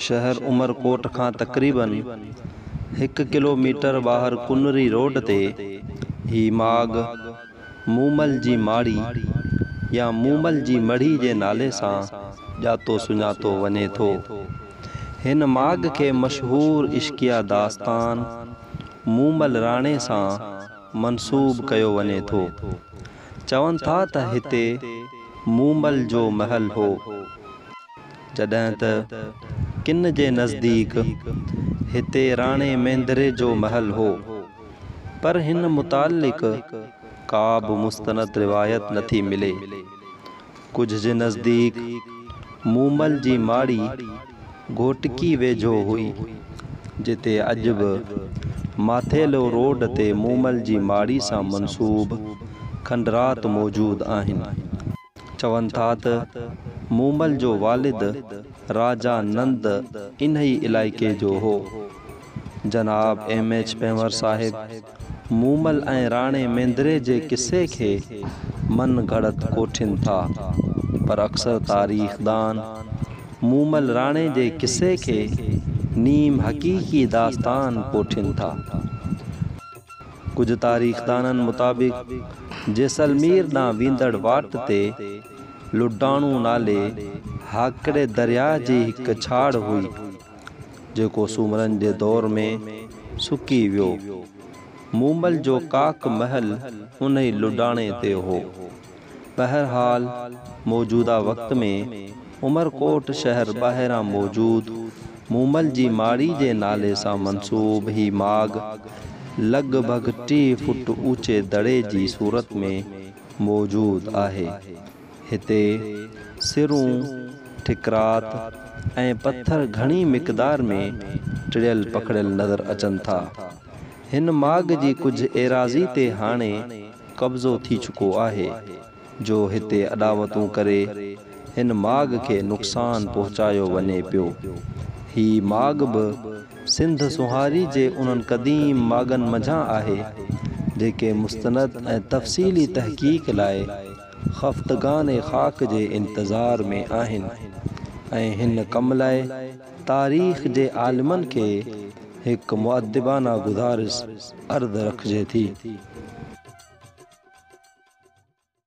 شهر عمرڪوٽ کان تقريبن هڪ ڪلو ميٽر ٻاهر ڪنري روڊ تي هي ماڳ مومل جي ماڙي يا مومل جي مڙهي جي نالي سان ڄاتو سڃاتو وڃي ٿو. هن ماڳ کي مشهور عشقيه داستان مومل راڻي سان منسوب ڪيو وڃي ٿو. چون ٿا ته هتي مومل جو محل هو. جڏهن ته ڪن جي نزديڪ هتي راڻي مينڌري جو محل هو، پر هن متعلق ڪا به مستند روايت نٿي ملي. ڪجهه جي نزديڪ مومل جي ماڙي گهوٽڪي ويجهو هئي، جتي اڄ به ماٿيلو روڊ تي مومل جي ماڙي سان منسوب کنڊرات موجود آهن. چون ٿا ته مومل جو والد راجا نند انهي علائقي جو هو. جناب ايم ايڇ پنهور صاحب مومل ۽ راڻي مينڌري جي قصي کي من گهڙت ڪوٺين ٿا، پر اڪثر تاريخدان مومل راڻي جي قصي کي نيم حقيقي داستان ڪوٺين ٿا. ڪجهه تاريخدانن مطابق جيسلمير ڏانهن ويندڙ واٽ تي لڊاڻو نالي هاڪڙي درياهه جي هڪ ڇاڙهه هئي، جيڪو سومرن جي دور ۾ سڪي ويو. مومل جو ڪاڪ محل انهي لڊاڻي تي هو. بهرحال موجوده وقت ۾ عمرڪوٽ شهر ٻاهران موجود مومل جي ماڙي جي نالي سان منسوب هي ماڳ لڳ ڀڳ 30 فوٽ اوچي دڙي جي صورت ۾ موجود آهي. هتي سرون، ٺڪرات ۽ پٿر گهڻي مقدار ۾ ٽڙيل پکڙيل نظر اچن ٿا. هن ماڳ جي ڪجهه ايراضي تي هاڻي قبضو ٿي چڪو آهي، جو هتي اڏاوتون ڪري هن ماڳ کي نقصان پهچايو وڃي پيو. هي ماڳ به سنڌ سونهاري جي انهن قديم ماڳن منجهان آهي، جيڪي مستند ۽ تفصيلي تحقيق لاء خفتگان خاڪ جي انتظار ۾ آهن ۽ هن ڪم لاء تاريخ جي عالمن کي هڪ مؤدبانه گذارش عرض رکجي ٿي.